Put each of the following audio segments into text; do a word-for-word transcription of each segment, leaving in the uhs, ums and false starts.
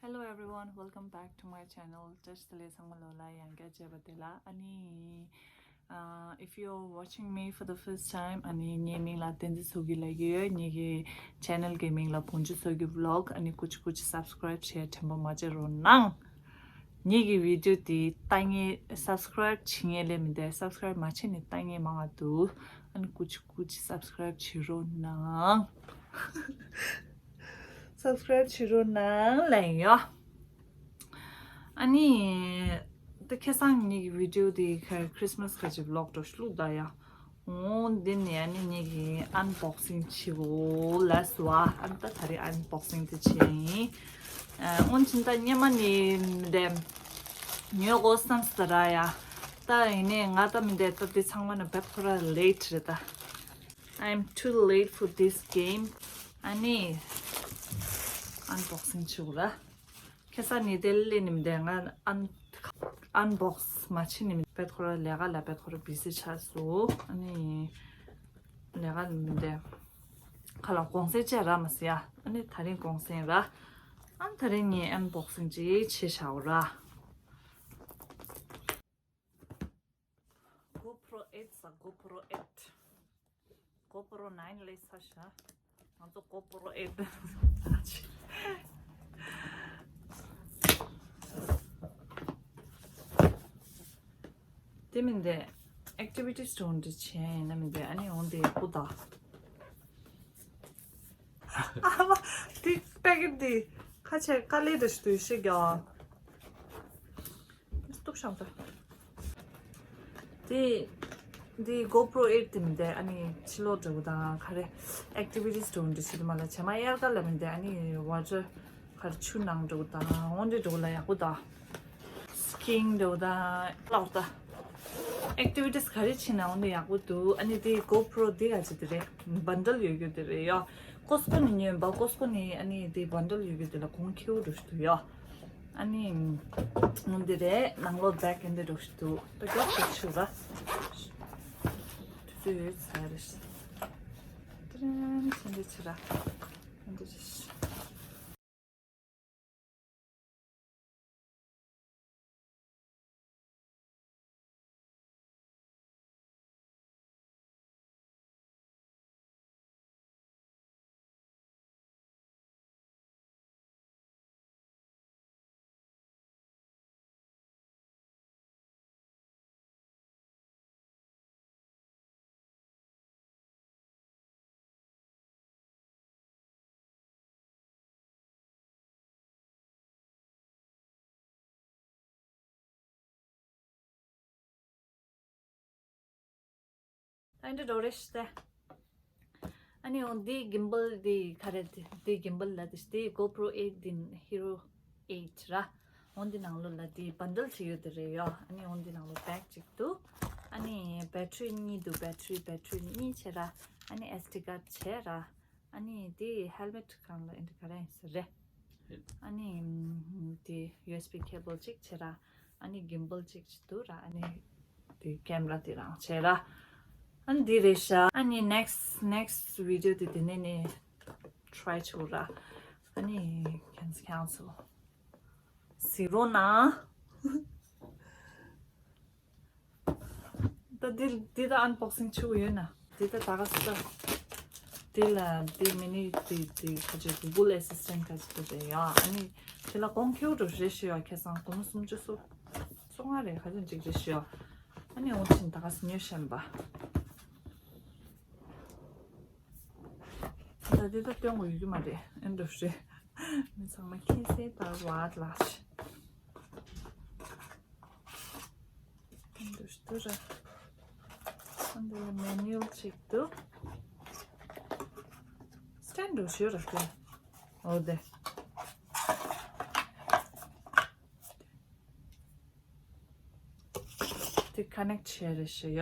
Hello everyone, welcome back to my channel. བཀྲ་ཤིས་བདེ་ལེགས། ཚང་མ་ལོ་ལ་ཡང་བསྐྱར་མཇལ་བ་དེ་ལ། ཨ་ནི། Uh, if you're watching me for the first time, ཨ་ནི་ངའི་མིང་ལ་བསྟན་འཛིན་མཚོ་སྐྱིད་ལབ་ཀྱི་ཡོད། ངེད་ཀྱི་channel གི་མིང་ལ་བོན་ཆོས་མཚོ་སྐྱིད་vlog། ཨ་ནི་ཀུ་ཅི་ཀུ་ཅི་subscribe བྱེད་དྲན་པ་མ་བརྗེད་རོགས་གནང་། ངེད་ཀྱི་video དེ་ལྟ་མཁན་subscribe བྱེད་མཁན་ལས་མི་འདུག subscribe མ་བྱས་ནས་ལྟ་མཁན་མང་ང་འདུག་ཨ་ནི་ཀུ་ཅི་ཀུ་ཅི་subscribe བྱེད་རོགས་གནང་། subscribe བྱེད་རོགས་གནང་ལབ་ཡིན་ཡོ། ཨ་ནི། ད་ཁ་སང་ངེད་ཀྱི་video དེ་ཁ་Christmas ག་ཅིག་vlog འདྲ་ཞིག་བླུགས་ད་ཡ། འོ་འདི་ནས་ཨ་ནི་ངེད་ཀྱི་unboxing བྱེད་དགོས་ལབ་སོང་ཨ། ཨ་ནི་ད་ད་རེས་unboxing དེ་བྱས་ཡིན། ཨ། འོན་ཀྱང་ད་སྔོན་མ་ནས་མི་འདྲ་ཉོ་དགོས་བསམ་སོང་ར་ཡ། ད་ཡིན་ནའི་ང་ད་མི་འདྲ་ད་འདི་ཚང་མ་ན་བེད་ཁོ་ར་late རེད་ད། I'm too late for this game. ཨ་ནི། unboxing བྱེད་དགོས་ར། ཁ་སང་ནས་དེ་ལས་ནི་མི་འདྲ་ང་un- unbox མ་བྱེད་ནི་མི་འདྲ། བེད་ཁོ་ར་ལས་ཀ་ལ་བེད་ཁོ་ར་busy ཆགས་སོང་། ཨ་ནི་ལས་ཀ་ནི་མི་འདྲ་ཁ་ལ་གུང་སེང་བཅས་ར་མ་ཟེར་ཡ། ཨ་ནི་ད་རིང་གུང་སེང་ར། ཨ་ནི་ད་རིང་ངས་unboxing ཅིག་བྱས་བཞག་ར། GoPro eight ཟེར། GoPro eight། GoPro nine ལས་ཚ་ཤ། ང་ཚོ་GoPro eight། དེ་མིན་དེ་activities འགྲོ་འདི་བྱས་ཡིན་ན་མིན་དེ་ཨ་ནི་འོང་དེ་ཡག་པོ་ད། ཨ་མ། དེ་packet དེ་ཁ་ཆེ་དཀའ་ལས་འདྲ་ཞིག་འདུག་ཤེས་ཀྱང་། སྟུག་ཤང་ད། དེ། དེ་GoPro eight དེ་མིན་དེ་ཨ་ནི་ཕྱི་ལོགས་འགྲོ་དང་ག་རེ་activities འགྲོ་འདི་ཞིག་མ་ལ་བྱེ་མ་དབྱར་ཁ་ལ་མིན་དེ་ཨ་ནི་water ག་རེ་ཆུ་ནང་འགྲོ་དང་འོང་འདི་འགྲོ་ལ་ཡག་པོ་ད། skiing འགྲོ་དང་ལོག་ད། activities ག་རེ་བྱེད་ན་འོང་འདི་ཡག་པོ་འདུག་ཨ་ནི་དེ་GoPro དེ་ག་ཅི་དེ་རེད། bundle ཡོད་རྒྱུ་དེ་རེད་ཡོ། Costco ནས་ཉོས་པ། Costco ནས་ཨ་ནི་དེ་bundle ཡོད་རྒྱུ་དེ་ལ་གོང་ཁེའུ་འགྲོ་ཞིག་འདུག་ཡོ། ཨ་ནི། འོ་འདི་རེད། ནང་ལོགས་bag འདི་འགྲོ་ཞིག་འདུག་ད་མགྱོགས་ཤིག་ཞུ་ར། དུས་ཚོད་ཡོད་ཚར་རེད། ཏི་རན་ཆེན་འདི་ཆེ་ར། འདི་རེད། ད་འདི་འགྲོ་རེ་ཤི་ཏེ། ཨ་ནི་འོ་འདི་gimbal འདི་ག་རེ་འདི་འདི་gimbal ལ་འདི་འདི་GoPro eight འདི་Hero eight ར། འོ་འདི་ནང་ལོགས་ལ་འདི་bundle བྱས་ཡོད་དེ་རེད་ཡོ། ཨ་ནི་འོ་འདི་ནང་ལོགས་bag གཅིག་འདུག་ཨ་ནི་battery གཉིས་འདུག battery battery གཉིས་བྱས་ར། ཨ་ནི་S D card བྱས་ར། ཨ་ནི་དེ་helmet སྒང་ལ་ཨེ་འདྲ་ག་རེ་ཡིན་ཟེར་རེད། ཨ་ནི་དེ་U S B cable གཅིག་བྱས་ར། ཨ་ནི་gimbal གཅིག་ཅིག་འདུག་ར། ཨ་ནི་དེ་camera དེ་རང་བྱས་ར། ཨ་ནི་དེ་རེད་ཤག་ཨ་ནི་next next video དེ་དེ་ནས་ནས་try བྱེད་ར། ཨ་ནི་cancel cancel ཟེར་རོགས་གནང་། ད་འདི་འདི་ད་unboxing བྱེད་དགོས་ཡོད་ན། འདི་ད་ད་ག་ས། འདི་ལ་འདི་མི་ནི་འདི་འདི་ཁ་ཅིག་Google Assistant ཁ་ཅིག་ད་རེད་ཡ། ཨ་ནི་དེ་ལ་གོང་ཁེའུ་འགྲོ་རེད་ཤི་ཡ། ཁ་སང་སྒོར་མོ་སུམ་ཅུ་སོ་སོ་ལྔ་རེད་ག་ཅིག་ཅིག་རེད་ཤི་ཡ། ཨ་ནི་འོ་ཕྱིན་ད་ག་ས་ཉོས་ཤན་པ། ད་འདི་ད་སྟོན་དགོས་ཡོད་ཀྱི་མ་རེད། ཨེ་འགྲོ་རེད། མི་ཚང་མ་ཁྱེད་སེ་ད་བ་ལ་ཤི། འདུག་འདུག་ར། ཨ་འདི་ལ་manual གཅིག་འདུག stand འདུག་ཞུ་ར་སྟེ། འོ་དེ། དེ་connect བྱས་རེད་ཤི་ཡ།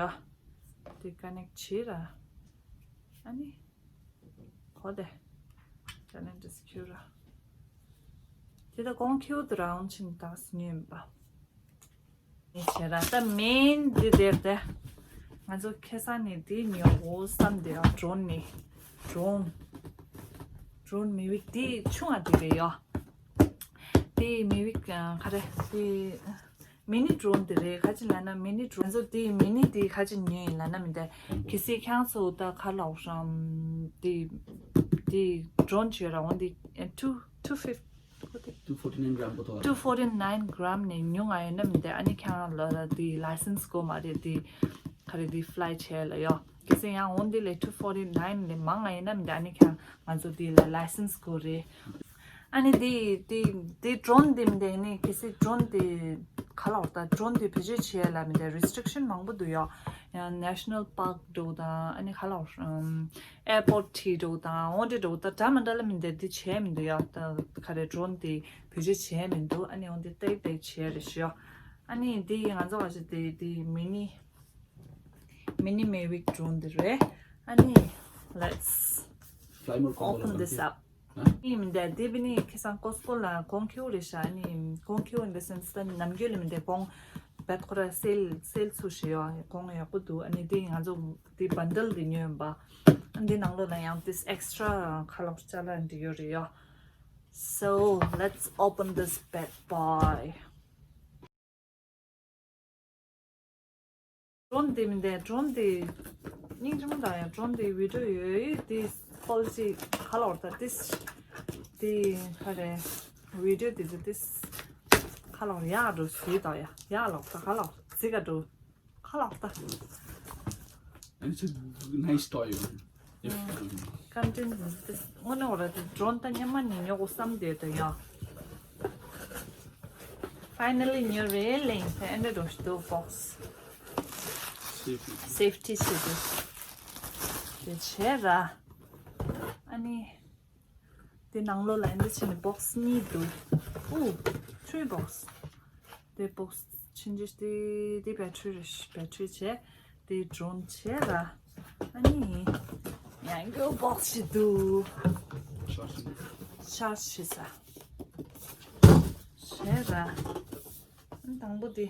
དེ་connect བྱས་ར། ཨ་ནི། གོ་དེ། ད་ནི་འདི་སྐྱུར་ར། དེ་ད་གོང་ཁེའུ་དུ་རང་ཕྱིན་ད་སུ་ཉོས་ཡིན་པ། ཨེ་བྱས་ར་ད་main འདི་དེར་དེ། ང་ཚོ་ཁེ་ས་ནས་འདི་ཉོ་འོ་བསམ་དེ་ཡ་drone ནི། drone drone མི་བི་དེ་ཆུང་ང་དེ་རེད་ཡ། དེ་མི་བིག་ག་རེ་དེ། མི་ནི་ཌྲོན་དེ་རེད། ཁ་ཅིག་ལབ་ན་མི་ནི་ཌྲོན། ང་ཚོ་དེ་མི་ནི་དེ་ཁ་ཅིག་ཉོས་ཡིན་ལབ་ན་མི་འདུག་གལ་སྲིད་ཁྱེད་ཚོ་ད་ག་ལབ་རམ། དེ་དེ་ཌྲོན་བྱོས་ར་འོན་དེ་two two fifty two forty nine gram གོ་ཐོག two forty nine gram ནས་ཉུང་ང་ཡོད་ན་མི་འདུག་ཨ་ནི་ཁྱེད་རང་ལ་དེ་ལའི་སེན་སི་དགོས་མ་རེད། དེ་ག་རེ་དེ་ཕི་ལའི་བྱས་ལ་ཡོད། གལ་སྲིད་ཡང་འོན་དེ་ལས་two forty nine ལས་མང་ང་ཡོད་ན་མི་འདུག་ཨ་ནི་ཁྱེད་རང་ང་ཚོ་དེ་ལ་ལའི་སེན་སི་དགོས་རེད། ཨ་ནི་དེ་དེ་དེ་ཌྲོན་དེ་མི་འདུག་ནི་གལ་སྲིད་ཌྲོན་དེ་ག་ལབ་ད་ཌྲོན་དེ་བེད་སྤྱོད་བྱེད་ཡ་ལ་མི་འདུག་རེ་སི་ཊིག་ཤན་མང་པོ་འདུག་ཡོད། ཡང་ནེ་ཤ་ནལ་པཱརཀ་འདྲ་བོ་དང་ཨ་ནི་ག་ལབ་ཨེར་པོར་ཊི་འདྲ་བོ་དང་འོ་འདྲ་འདྲ་བོ་ད་འདྲ་མི་འདྲ་ལ་མི་འདུག་དེ་བྱས་མི་འདུག་ཡོད། ད་ག་རེ་ཌྲོན་དེ་བེད་སྤྱོད་བྱས་མི་འདུག་ཨ་ནི་འོ་འདི་ཏེག་ཏེག་བྱས་རེ་ཞུ་ཡོད། ཨ་ནི་དེ་ང་ཚོ་བ་ཞིག་དེ་དེ་མི་ནི་མི་ནི་མེ་བིག་ཌྲོན་དེ་རེད། ཨ་ནི་let's Fly more combo open this up. ཨ་ནི་མི་འདུག་དེ་བི་ནི་ཁེ་སང་ཀོ་སི་ཀོ་ལ་གོང་ཁེ་པོ་རེད་ཤག་ཨ་ནི་གོང་ཁེ་པོ་in the sense ད་ནམ་རྒྱུན་ལ་མི་འདུག་གོང་བད་ཁོ་ར་སེལ་སེལ་ཚུ་ཞེས་ཡོད། གོང་ཡག་པོ་འདུག་ཨ་ནི་དེ་ང་ཚོ་དེ་བན་ཌལ་དེ་ཉོས་ཡིན་པ། ཨ་འདི་ནང་ལོགས་ལ་ཡང་དེ་ཨེག་སི་ཊྲ་ཁ་ལོག་ཅ་ལག་འདི་ཡོད་རེད་ཡོད། So let's open this bad boy. ཌྲོན་དེ་མི་འདུག་ཌྲོན་དེ་སྙིང་རྗེ་མོ་འདྲ་ཡ། ཌྲོན་དེ་བི་ཌི་ཡོ་ཡོད་དེ་ཀོ་ལི་ཊི་ག་ལབ་ད་དེ་དེ་ག་རེ་བི་ཌི་ཡོ་དེ་དེ་དེ་ག་ལབ་ཡག་འགྲོ་ཟིག་ད་ཡ་ཡག་ལབ་ད་ག་ལབ་ཟིག་ག་འགྲོ་ག་ལབ་ད། And it's a nice toy. ཀན་ཊིན་དེ་དངོས་གནས་འོ་ར་དེ་ཌྲོན་ད་སྙམ་མ་ནི་ཉོ་དགོས་བསམ་དེ་ད་ཡ། Finally ཉོ་རེད་ལེན་ཟེར་ཨེ་འདྲ་འགྲོ་ཞིག་འདུག་བོག་སི། སེབ་ཊི་ཆེད་དུ་དེ་བྱས་ར། ཨ་ནི་དེ་ནང་ལོགས་ལ་ཨེ་འདྲ་བྱས་ནས་བོག་སི་གཉིས་འདུག་ཨུ་ཐི་རི་བོག་སི། དེ་བོག་སི་ཕྱིན་ཅི་དེ་དེ་བེ་ཊི་རི་རེད། བེ་ཊི་རི་བྱས། དེ་ཌྲོན་བྱས་ར། ཨ་ནི་ཡང་སྐྱོ་བོག་སི་ཞིག་འདུག་ཤར་ཆི་ས་བྱས་ར། ཨ་ནི་དང་པོ་དེ་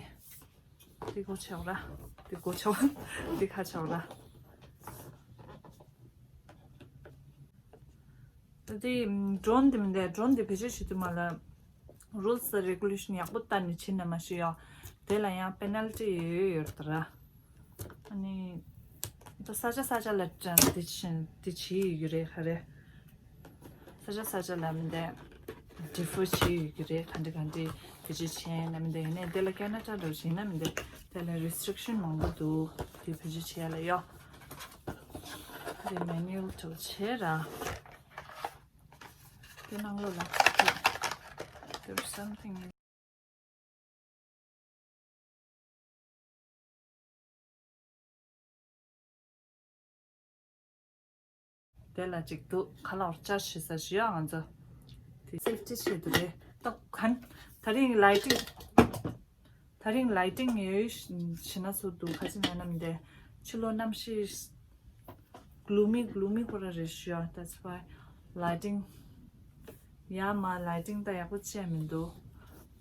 དེ་གོ་ཆེ་བ་ར། དེ་གོ་ཆེ་བ་དེ་ཁ་ཆེ་བ་ར། ད་དེ་ཌྲོན་དེ་མི་འདུག་ཌྲོན་དེ་བེད་སྤྱོད་བྱེད་དུས་མ་ལ་རུལ་སི་དང་རེ་གུ་ལེ་ཤན་ཡག་པོ་ལྟ་ནས་བྱེད་ན་མ་ཤེས་ཡོད། དེ་ལ་ཡང་པེ་ནལ་ཊི་ཡོད་ཡོད་རེད་ད་ར། ཨ་ནི་ད་ས་ཆ་ས་ཆ་ལ་དེ་བྱེད་དེ་བྱེད་ཡོད་ཀྱི་རེད་ག་རེ། ས་ཆ་ས་ཆ་ལ་མི་འདུག་ཌི་ཕར་བྱེད་ཡོད་ཀྱི་རེད། ག་འདྲ་ག་འདྲ་བེད་སྤྱོད་བྱེད་ན་མི་འདུག་ཡིན་ནའི་དེ་ལ་ཁེ་ན་ཌ་འདྲ་བྱེད་ན་མི་འདུག་དེ་ལ་རེ་སི་ཊིག་ཤན་མང་པོ་འདུག་དེ་བེད་སྤྱོད་བྱེད་ཡ་ལ་ཡོད། དེ་མེ་ནུ་ཨལ་དུ་བྱས་ར། དེ་ནང་ལོགས་ལ་there's something in དེ་ལ་ཅིག་འདུག་ག་ལ་བར་ཅར་བྱེད་ས་ཞིག་ཡོད། ང་ཚོ་དེ་སེབ་ཊི་ཆེད་དུ་རེད། ད་ག་ད་རིང་ལའི་ཊིང་ད་རིང་ལའི་ཊིང་ཡོད་ཞེ་ན་སུ་འདུག་ཁ་ཅིག་ན་ནམ་དེ་ཕྱི་ལོགས་གནམ་གཤིས་གླུ་མི་གླུ་མི་ཁོ་ར་རེད་ཞུ་ཡ། That's why lighting ཡ་མ་lighting ད་ཡག་པོ་བྱས་མི་འདུག་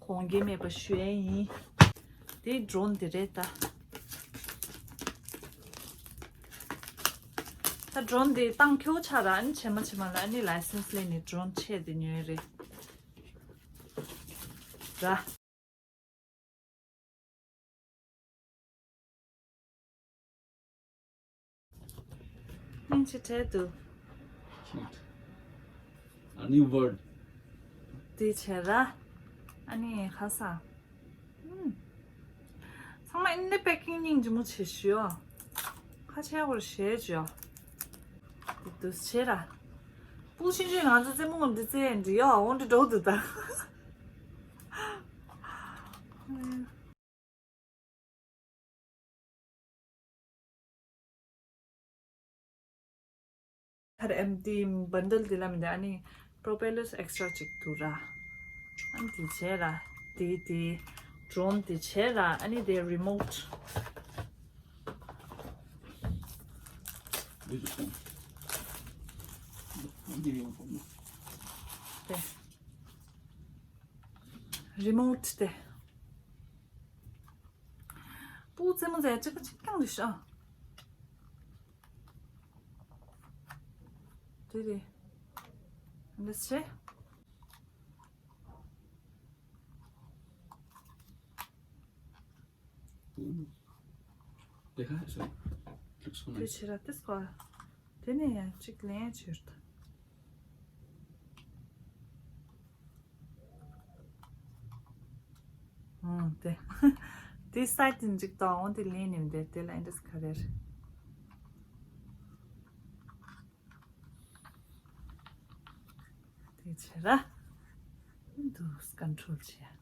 གོང་གི་མེད་པ་ཞུ་ཡ་ཡིན། དེ་ཌྲོན་དེ་རེད་ད། ད་ཌྲོན་དེ་བཏང་ཁྱོད་ཆ་ར་ཨ་ནི་བྱེ་མ་བྱེ་མ་ལ་ཨ་ནི་ལའི་སེན་སི་ལེན་ནས་ཌྲོན་ཆེད་དེ་ཉོས་རེད་ར། སྙིང་རྗེ་བྲལ་འདུག Cute. A new word. དེ་བྱས་ར། ཨ་ནི་ཁ་ས། ཨུམ། ཚང་མ་ཨིན་ནི་པེ་ཀིང་སྙིང་རྗེ་མོ་བྱེད་ཤོག་ཁ་ཆེ་བར་བྱེད་ཅོ། དེ་དུས་བྱེད་ར། པུ་ཤིན་ཅུ་ང་ཚོ་རྩེད་མོ་ངོམ་དེ་རྩེད་འདི་ཡོ་འོང་འདི་འགྲོ་འདུག་ད། ཁར་ཨེམ་ཏི་བན་ཌལ་དེ་ལ་མི་འདུག་ཨ་ནི་པོ་རོ་པེ་ལར་ཨེག་སི་ཊྲ་ཅིག་འདུག་ར། ཨ་ནི་དེ་བྱས་ར། དེ་དེ་ཌྲོན་དེ་བྱས་ར། ཨ་ནི་དེ་རི་མོཊ། This is fun. I'll give you one for me. དེ་རི་མོཊ་དེ། པུ་རྩེད་མོ་རྩེ་གཅིག་པ་གཅིག་རྐྱང་རེད་ཤག་དེ་རེད། འདི་ཚེ། They have some. Looks so nice. དེ་ཕྱིར་ར་དེ་སྐོར། དེ་ནས་ཡང་གཅིག་ལེན་ཕྱིར་ད། ཨང་དེ། དེ་སའི་ཛི་འཇིག་ཏོ་འོང་དེ་ལེན་ནས་འདེད་དེ་ལ་ཨེ་འདྲས་ག་རེ་རེད། དེ་ཕྱིར་ར། འདུག་ཀོན་ཊོལ་བྱས།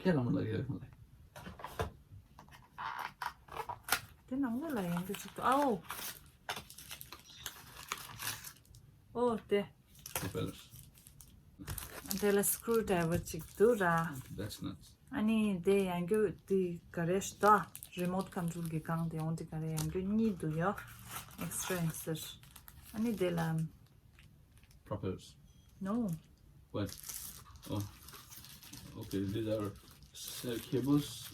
ཁྱེད་རང་ལ་ཡོད་མ་རེད། དེ་ནང་ལོགས་ལ་ཡང་འདི་ཅིག་ཏུ་ཨའོ། ཨོ་དེ། Propellers. དེ་ལ་སི་ཀུ་རུ་ཌ་རའི་བར་ཅིག་འདུག་ར། That's nice. ཨ་ནི་དེ་ཡང་རྒྱུ་དེ་ག་རེ་ཤི་ད། རི་མོ་ཊི་ཀོན་ཊོལ་གྱི་སྒང་དེ་འོང་དེ་ག་རེ་ཡང་རྒྱུ་གཉིས་འདུག་ཡོ། ཨེག་སི་ཊ་ར་ཡང་ཟེར། ཨ་ནི་དེ་ལ། Propellers. No. What? Oh. Okay, these are cell cables.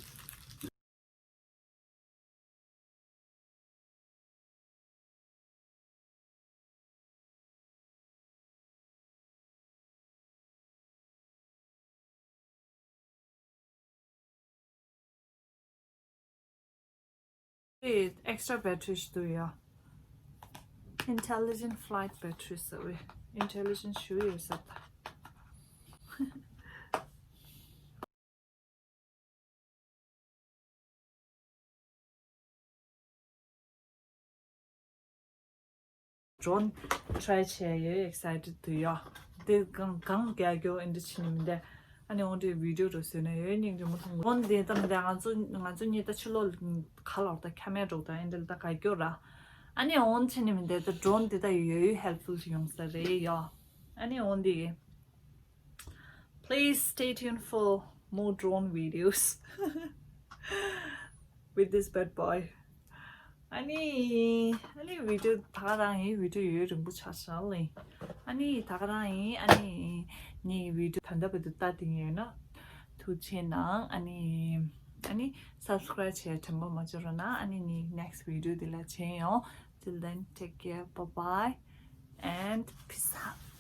Wait, extra battery ཞིག་འདུག་ཡ། Intelligent flight battery ཟེར་བའི། Intelligent ཞུ་ཡོད་ས་ད། Drone try བྱས་ཡོད། Excited འདུག་ཡ། དེ་གང་གང་རྒྱག་རྒྱུ་ཨེ་འདྲ་བྱེད་ནི་མི་འདུག་ཨ་ནི་འོང་དེ་video རུ་བཟོས་ན་ཡོད་སྙིང་རྗེ་མོ་མཐོང་། Drone དེ་ཙམ་དེ་ང་ཚོ་ང་ཚོ་གཉིས་ད་ཕྱི་ལོགས་ཁ་ལོག་ད་ཁ་མེད་འགྲོ་ད་ཨེ་འདྲ་ད་ག་རྒྱུ་ར། ཨ་ནི་འོང་བྱེད་ནི་མི་འདུག་ད་drone དེ་ད་ཡོད་ཡོད་helpful ཡོང་ས་རེད་ཡ། ཨ་ནི་འོང་དེ། Please stay tuned for more drone videos with this bad boy. ཨ་ནི་ཨ་ནི་video ད་ག་རང་ཡིན། Video ཡོད་རིང་པོ་ཆགས་ཤག་ལེ། ཨ་ནི་ད་ག་རང་ཡིན། ཨ་ནི་ངའི་video ད་ལྟ་བར་དུ་ལྟ་དེ་ཡོད་ན་ཐུགས་རྗེ་གནང་། ཨ་ནི་ཨ་ནི་subscribe བྱས་དྲན་པ་མ་བརྗེད་རོགས་གནང་། ཨ་ནི་ངའི་next video དེ་ལ་མཇལ་ཡོང་། Till then, take care, bye bye, and peace out.